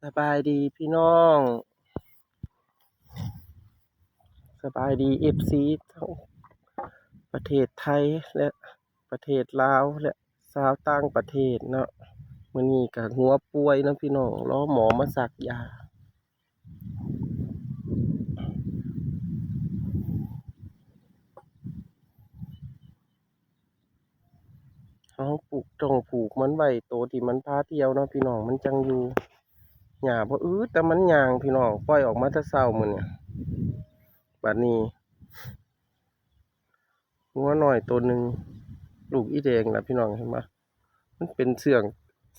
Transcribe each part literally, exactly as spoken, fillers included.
สบายดีพี่น้อง สบายดี เอฟซี ทั้งประเทศไทยและประเทศลาวและชาวต่างประเทศเนาะ มื้อนี้ก็หัวป่วยเนาะพี่น้อง รอหมอมาสักยา เฮาปลูก ต้องผูกมันไว้ โตที่มันพาเที่ยวเนาะพี่น้อง มันจั่งอยู่ หญ้าบ่อึด แต่มันย่างพี่น้อง ปล่อยออกมาแต่เช้ามื้อนี้ บัดนี้ งัวน้อยโตหนึ่ง ลูกอีแดงน่ะพี่น้อง เห็นบ่ มันเป็นเสื่อง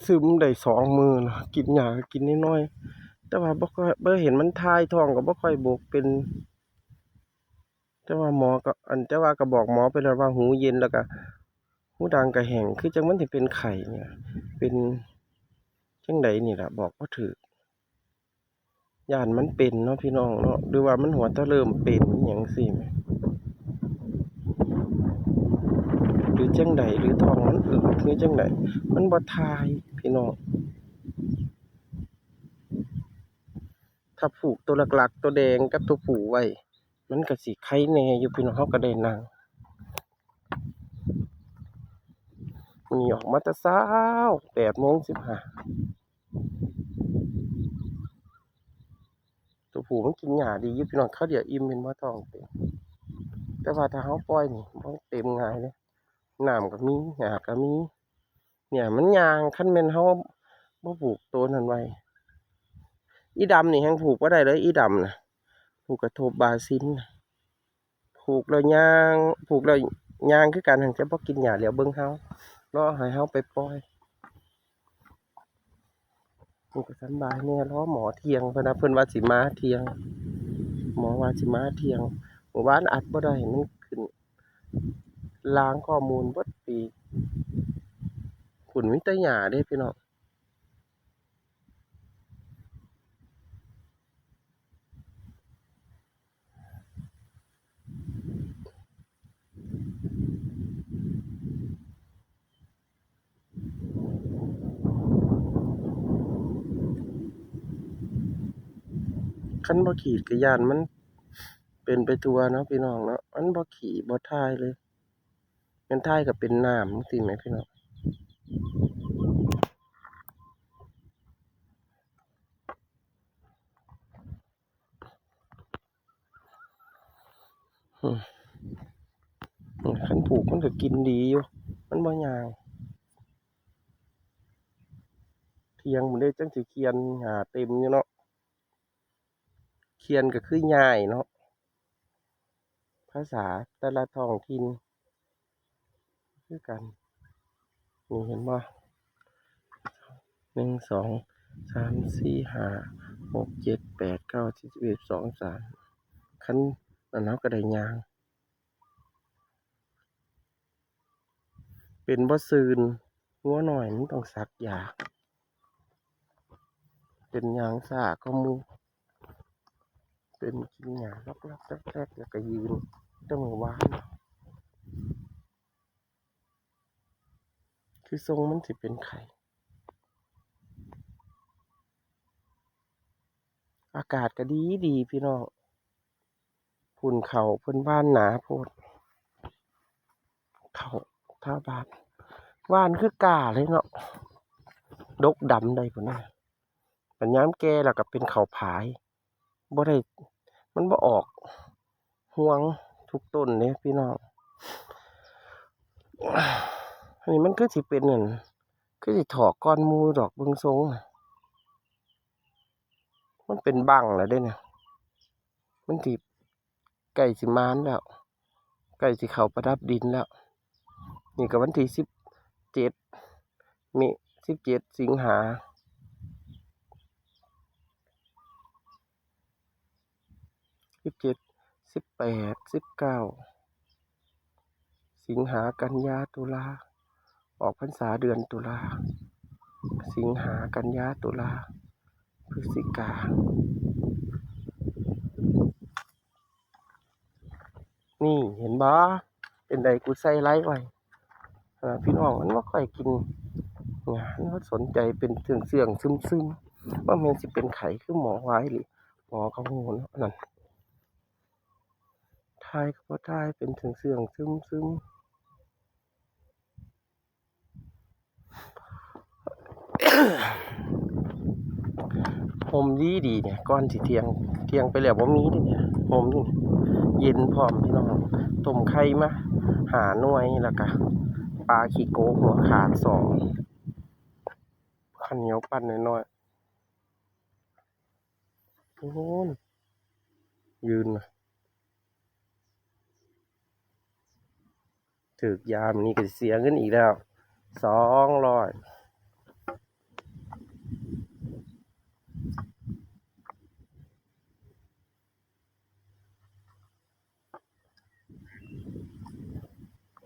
ซึมได้สองมื้อแล้ว กินหญ้าก็กินน้อยๆ แต่ว่าบ่ค่อย บ่เห็นมันถ่ายท้องก็บ่ค่อยบก เป็น แต่ว่าหมอก็ อัน แต่ว่าก็บอกหมอไปแล้วว่าหูเย็น แล้วก็หูดังก็แห้ง คือจั่งมันสิเป็นไข้เนี่ย เป็นจั่งใดนี่ล่ะ บอกบ่ถูก ย้านมันเป็นเนาะพี่น้องเนาะ หรือว่ามันหัวตะเริ่มเป็นอิหยังจั่งซี้แหม หรือจั่งใด หรือท้องมันอืด หรือจั่งใด มันบ่ถ่ายพี่น้อง ถ้าผูกตัวหลักๆ ตัวแดงกับตัวผู้ไว้ มันก็สิไคแหน่อยู่พี่น้อง เฮาก็ได้นั่ง มื้อนี้ออกมาแต่เช้า แปดโมงสิบห้า ตัวผู้มันกินหญ้าดีอยู่พี่น้อง คราวเดียวอิ่ม แม่นบ่ ท้องเต็ม แต่ว่าถ้าเฮาปล่อยนี่บ่เต็มง่ายเด้ น้ำก็มี หญ้าก็มี เนี่ยมันย่าง คันแม่นเฮาบ่ผูกตัวนั้นไว้ อีดำนี่แฮ่งผูกบ่ได้เลย อีดำน่ะ ผูกกระทบบาซินน่ะ ผูกแล้วย่าง ผูกแล้วย่างคือกัน หั้นจะบ่กินหญ้า เหลียวเบิ่งเฮา รอให้เฮาไปปล่อย นี่ก็สำบายแน่ รอหมอเที่ยง เพิ่นว่า เพิ่นว่าสิมาเที่ยง หมอว่าสิมาเที่ยง เมื่อวานอัดบ่ได้ มันขึ้น ล้างข้อมูลเบิดปีก พุ้นมีแต่หญ้าเด้พี่น้อง คันบ่ขีดก็ย้านมันเป็นไปทั่วเนาะพี่น้องเนาะ มันบ่ขี้บ่ถ่ายเลย แม่นถ่ายก็เป็นน้ำจั่งซี้แหมพี่น้อง อืม อืม คันผูกมันก็กินดีอยู่ มันบ่ย่าง เที่ยงพุ้นเด้จั่งสิเขี่ยน หญ้าเต็มอยู่เนาะ เขี่ยนก็คือย่ายเนาะ ภาษาแต่ละท้องถิ่นคือกัน นี่เห็นบ่ หนึ่ง สอง สาม สี่ ห้า หก เจ็ด แปด เก้า สิบ สิบเอ็ด สิบสอง สิบสาม คันอันนั้นก็ได้ย่าง เป็นบ่ซื่น งัวน้อยมันต้องสักยา เป็นย่างช้ากว่าหมู่ เป็นกินหญ้าลอกๆแลกๆ แล้วก็ยืน แต่มื้อวาน คือทรงมันสิเป็นไข้ อากาศก็ดีดีพี่น้อง พุ้นเข้าเพิ่นหว่านหนาโพด เข้าท่าบ้าน หว่านคือก้าเลยเนาะ ดกดำได้พุ้นนะ บัดยามแก่แล้วก็เป็นข้าวผาย บ่ได้ มันบ่ออกฮวงทุกต้นเด้พี่น้อง อันนี้มันคือสิเป็นนั่น คือสิถอกก่อนหมู่ดอก เบิ่งทรงน่ะ มันเป็นบั้งแล้วเด้เนี่ย มันสิใกล้สิมานแล้ว ใกล้สิเข้าประดับดินแล้ว นี่ก็วันที่สิบเจ็ด เม สิบเจ็ด สิงหา สิบเจ็ด สิบแปด สิบเก้า สิงหา กันยา ตุลา ออกพรรษาเดือนตุลา สิงหา กันยา ตุลา พฤศจิกา นี่เห็นบ่ เป็นใดกูใส่ไลฟ์ไว้ เอ่อ พี่น้องมันบ่ค่อยกิน เนี่ย มันบ่สนใจ เป็นเสื่องๆ ซึม ว่าแม่นสิเป็นไข้คือหมอว่าอีหลี หมอก็ฮู้เนาะนั่น ถ่ายก็บ่ถ่าย เป็นเสื่องๆ ซึมๆ ห่มดีดีเนี่ย ก่อนสิเที่ยง เที่ยงไปแล้วบ่มีเด้เนี่ย ห่มนี่ เย็นพร้อมพี่น้อง ต้มไข่มาห้าหน่วย แล้วก็ปลาขี้โกกหัวขาดสอง ข้าวเหนียวปั้นน้อยๆ โอ้ย ยืนนะ ถืกยามนี่ก็เสียเงินอีกแล้ว สองร้อย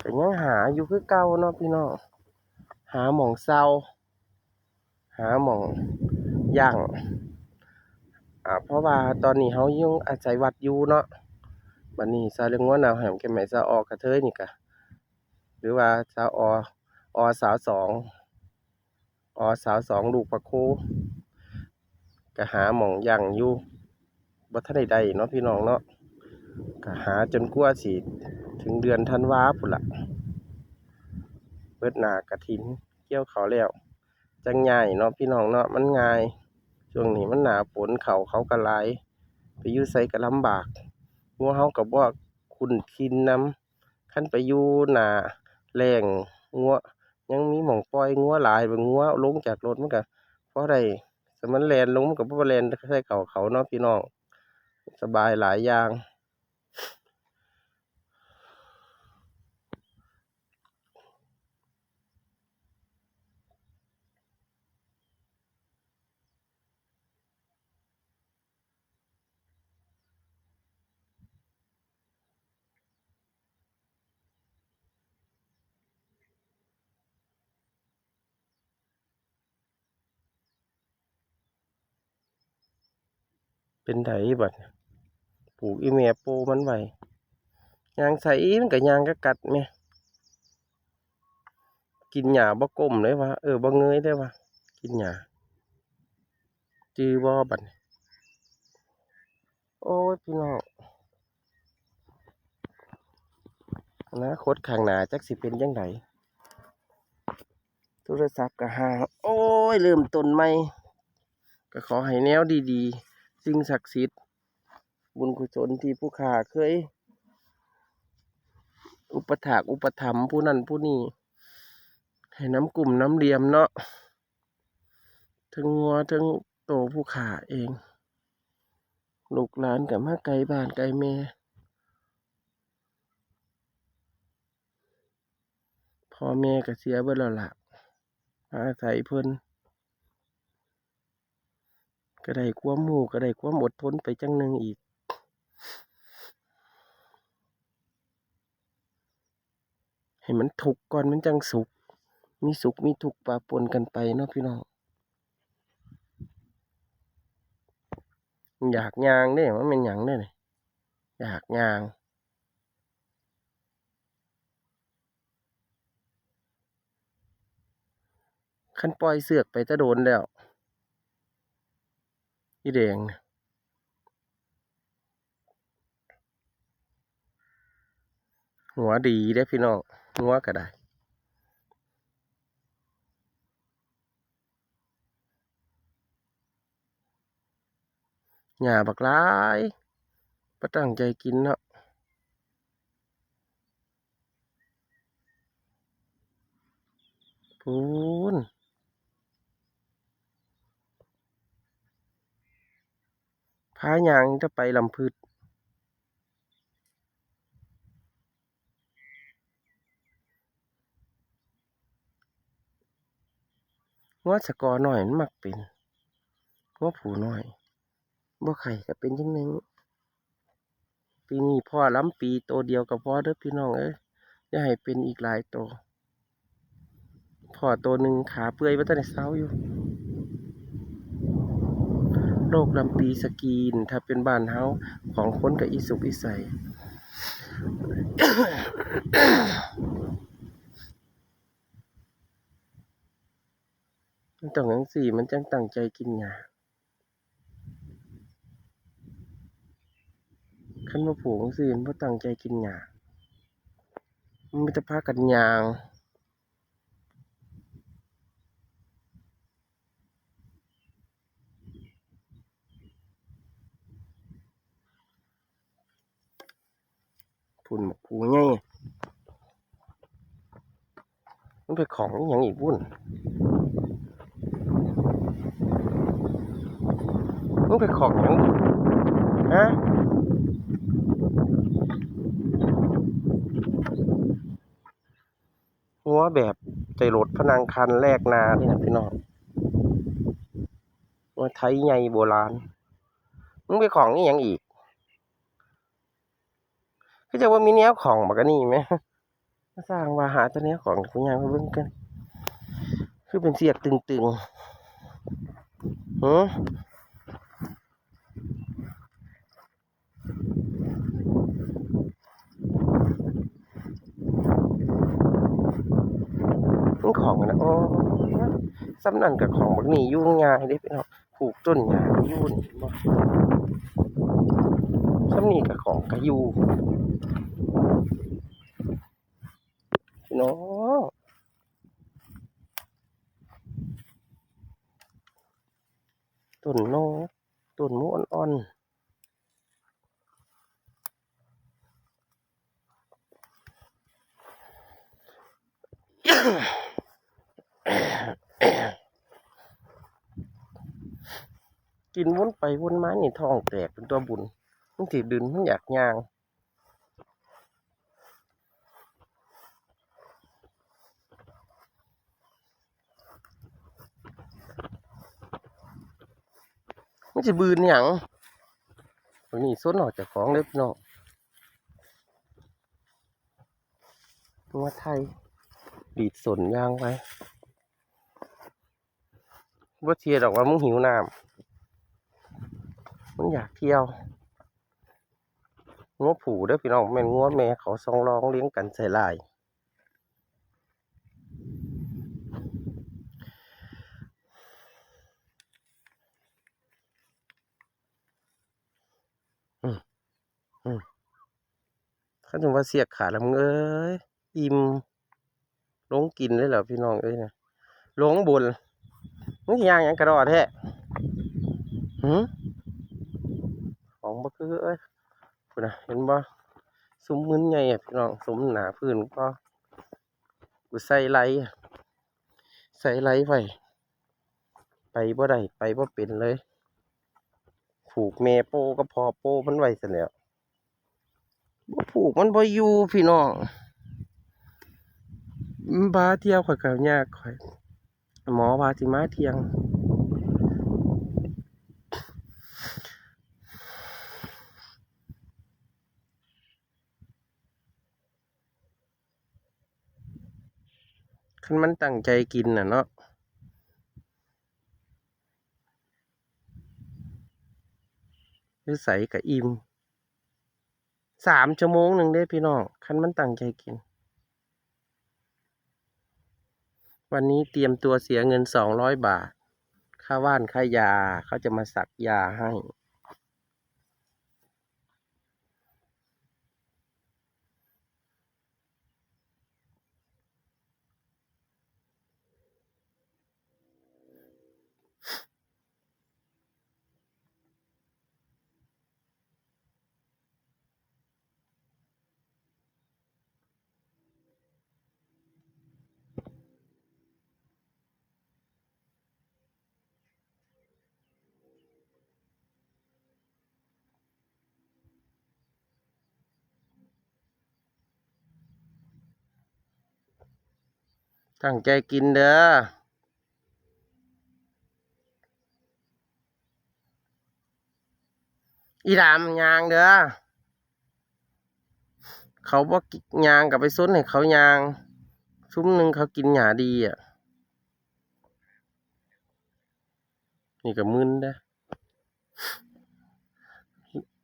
ก็ยังหาอยู่คือเก่าเนาะพี่น้อง หาหม่องเซา หาหม่องย่าง อ่า เพราะว่าตอนนี้เฮายังอาศัยวัดอยู่เนาะ บัดนี้สาวเลี้ยงงัวหนาวแหมแกแม่สาวออกกระเทยนี่กะ หรือว่าสาวอ อสาวสอง อสาวสอง ลูกพระครู ก็หาหม่องย่างอยู่ บ่ทันได้ได้เนาะพี่น้องเนาะ ก็หาจนกว่าสิถึงเดือนธันวาพู้นละ เบิดหน้ากฐิน เกี่ยวข้าวแล้ว จั่งย้ายเนาะพี่น้องเนาะ มันง่าย ช่วงนี้มันหน้าฝน ข้าวเขาก็หลาย ไปอยู่ไสก็ลำบาก งัวเฮาก็บ่คุ้นถิ่นนำ คันไปอยู่หน้าแล้ง งัว ยังมีหม่องปล่อยงัวหลาย งัวลงจากรถมันก็พอได้ แต่มันแล่นลงมันก็บ่แล่นใส่ข้าวเขาเนาะพี่น้อง สบายหลายอย่างเป็นไดบัดเนี่ย ปลูกอีแม่โปมันไว้ ย่างใส่อีมันก็ย่างก็กัดแม่ กินหญ้าบ่ก้มเลยว่า เออ บ่เงยเลยว่า กินหญ้า จื่อบ่บัดนี้ โอ้ย พี่น้อง อนาคตข้างหน้าจักสิเป็นจั่งใด โทรศัพท์ก็ห่าง โอ้ย เริ่มต้นใหม่ ก็ขอให้แนวดีๆ สิ่งศักดิ์สิทธิ์ บุญกุศลที่ผู้ข้าเคย อุปถากอุปถัมภ์ผู้นั้นผู้นี้ ให้น้ำกุ้มน้ำเหลี่ยมเนาะ ทั้งงัวทั้งโตผู้ข้าเอง ลูกหลานก็มาไกลบ้านไกลแม่ พ่อแม่ก็เสียเบิดแล้วล่ะ มาอาศัยเพิ่น ก็ได้ความรู้ ก็ได้ความอดทนไปจั่งหนึ่งอีก ให้มันทุกข์ก่อนมันจั่งสุข มีสุขมีทุกข์ปะปนกันไปเนาะพี่น้อง อยากย่างเด้ มันเป็นหยังเด้นี่ อยากย่าง คันปล่อยเสือกไปแต่โดนแล้ว อีแดงน่ะ หัวดีเด้พี่น้อง งัวก็ได้ หญ้าบักหลาย บ่ตั้งใจกินเนาะ พู้น พาย่างจะไปลำพืช งัวสะกอน้อยมันมักเป็น งัวผู้น้อย บ่ไข้ก็เป็นจั่งหนึ่ง ปีนี้พ้อลำปีโตเดียวก็พอเด้อพี่น้องเอ้ย อย่าให้เป็นอีกหลายโต พ้อโตหนึ่งขาเปื่อยบ่ทันได้เซาอยู่ โรคลำปีสกรีน ถ้าเป็นบ้านเฮา ของคนก็อีสุกอีใส มันต้องจั่งซี้ มันจั่งตั้งใจกินหญ้า คันบ่ผูกจั่งซี้ มันบ่ตั้งใจกินหญ้า มันมีแต่พากันย่าง พุ้นบักผูใหญ่ มันไปของอีหยังอีกบุ้น มันไปของหยังบุ้น ฮะ งัวแบบใส่รถพนังคันแลกนาเนี่ยพี่น้อง งัวไทยใหญ่โบราณ มึงไปของอีหยังอีก คือจะว่ามีแนวของบักอันนี้ไหม มาสร้างว่าหาแต่แนวของ กูย่างไปเบิ่งกัน คือเป็นเสียกตึงๆ หือ มันของนะ โอ้ ส่ำนั่นก็ของบักนี่อยู่ง่ายเด้พี่น้อง ผูกต้นหญ้าอยู่นี่ เห็นบ่ ส่ำนี่ก็ของก็อยู่ พี่น้อง ต้นโน ต้นหมูอ่อนๆ กินวนไปวนมานี่ท้องแตกเป็นตัวบุญ มันสิดื้น มันอยากย่าง มันสิบืนหยัง ตัวนี้ส้นออกจากของเล็บเนาะ งัวไทย ดีดส้นย่างไป บ่เที่ยวดอกว่ามึงหิวน้ำ มันอยากเที่ยว งัวผู้เด้อพี่น้อง แม่นงัวแม่เขาสองรองเลี้ยงกันใส่ลาย อืม อืม คันถึงว่าเสียกขาดแล้วมึงเอ้ย อิ่ม ลงกินเลยเหรอพี่น้องเอ้ยนะ ลงบน มึงสิย่างหยังกระดอแท้ หือ ของบ่คือเอ้ย พุ้นน่ะ เห็นบ่ ซุมมึนใหญ่อะพี่น้อง ซุมหนาพื้นก็ กูใส่ไหล่อะ ใส่ไหล่ไว้ ไปบ่ได้ ไปบ่เป็นเลย ผูกแม่โป้กับพ่อโป้มันไว้ซะแล้ว บ่ผูกมันบ่อยู่พี่น้อง มันพาเที่ยวข้อยก็ยากข้อย หมอว่าสิมาเที่ยง คันมันตั้งใจกินน่ะเนาะ อยู่ไสก็อิ่ม สามชั่วโมงหนึ่งเด้พี่น้อง คันมันตั้งใจกิน วันนี้เตรียมตัวเสียเงินสองร้อยบาท ค่าว่านค่ายา เขาจะมาสักยาให้ ตั้งใจกินเด้อ อีดำย่างเด้อ เขาบ่กิน ย่างก็ไปซนให้เขาย่าง ซุมหนึ่งเขากินหญ้าดีอะ นี่ก็มึนเด้อ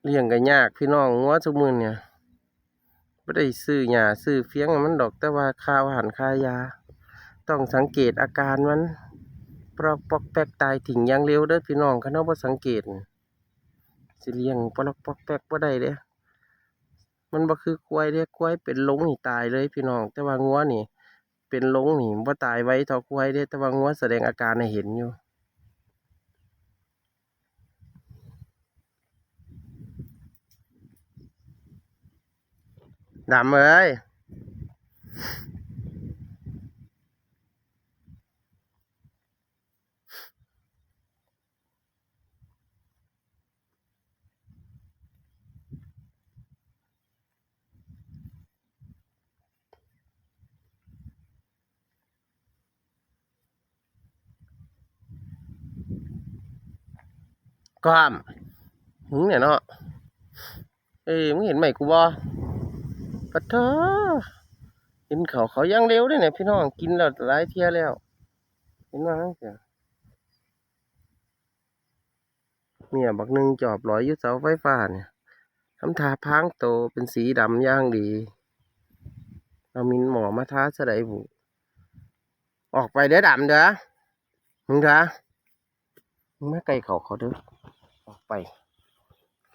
เลี้ยงก็ยากพี่น้อง งัวซุมื้อเนี่ย บ่ได้ซื้อหญ้าซื้อเฟียงให้มันดอก แต่ว่าค่าอาหารค่ายา ต้องสังเกตอาการมัน ไป ลอกปอกแป๊กตายทิ้งอย่างเร็วเด้อพี่น้อง คันเฮาบ่สังเกต สิเลี้ยงปลอกปอกแป๊กบ่ได้เด้ มันบ่คือควายเด้ ควายเป็นหลงนี่ตายเลยพี่น้อง แต่ว่างัวนี่ เป็นหลงนี่บ่ตายไวเท่าควายเด้ แต่ว่างัวแสดงอาการให้เห็นอยู่ ดำเอ้ย ก้อม มึงเนี่ยเนาะ เอ้ย มึงเห็นไหมกูบ่ ปะท้อ กินเขาวเขาอย่างเร็วเลยเนี่ยพี่น้อง กินแล้วหลายเที่ยแล้ว เห็นว่าจังซี้ เนี่ย บักหนึ่งจอบลอยอยู่เสาไฟฟ้าเนี่ย ทำท่าพรางโตเป็นสีดำอย่างดี เอามินหมอมาทาซะได้บุ ออกไปเด้อดำเด้อ มึงเด้อ มึงมาใกล้เขาเขาเด้อ ออกไป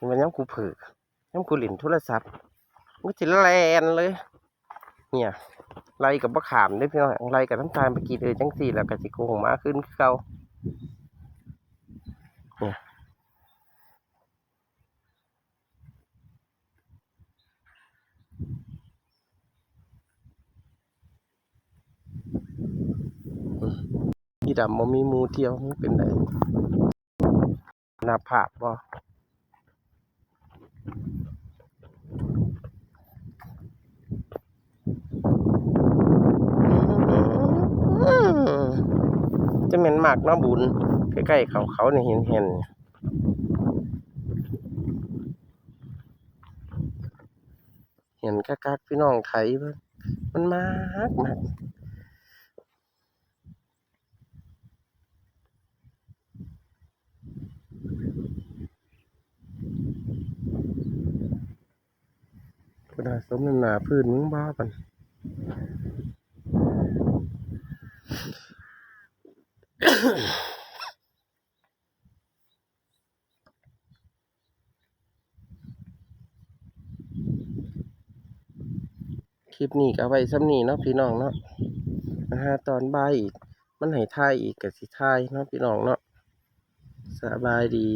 มันย้ำกูเผลอ ย้ำกูเล่นโทรศัพท์ มันสิแล่นเลย เนี่ย ไล่กับบ่ขามเด้อพี่น้อง ไล่กับน้ำตาลไปกิน เออ จังซี่แล้วก็สิโกงมาขึ้นคือเก่า เนี่ย อีดำบ่มีหมู่เที่ยว มันเป็นได หน้าผากบ่ จะแม่นมากเนาะบุญ ใกล้ๆเขา เขานี่เห็น เห็น เห็นคักๆพี่น้อง ไถเบิ่ง มันมากมาก พุ้นน่ะ สมน้ำหน้าพื้นมึงบ่ บัด คลิปนี้ก็เอาไว้ส่ำนี้เนาะพี่น้องเนาะ ถ้าตอนบ่ายอีก มันให้ถ่ายอีกก็สิถ่ายเนาะพี่น้องเนาะ สบายดี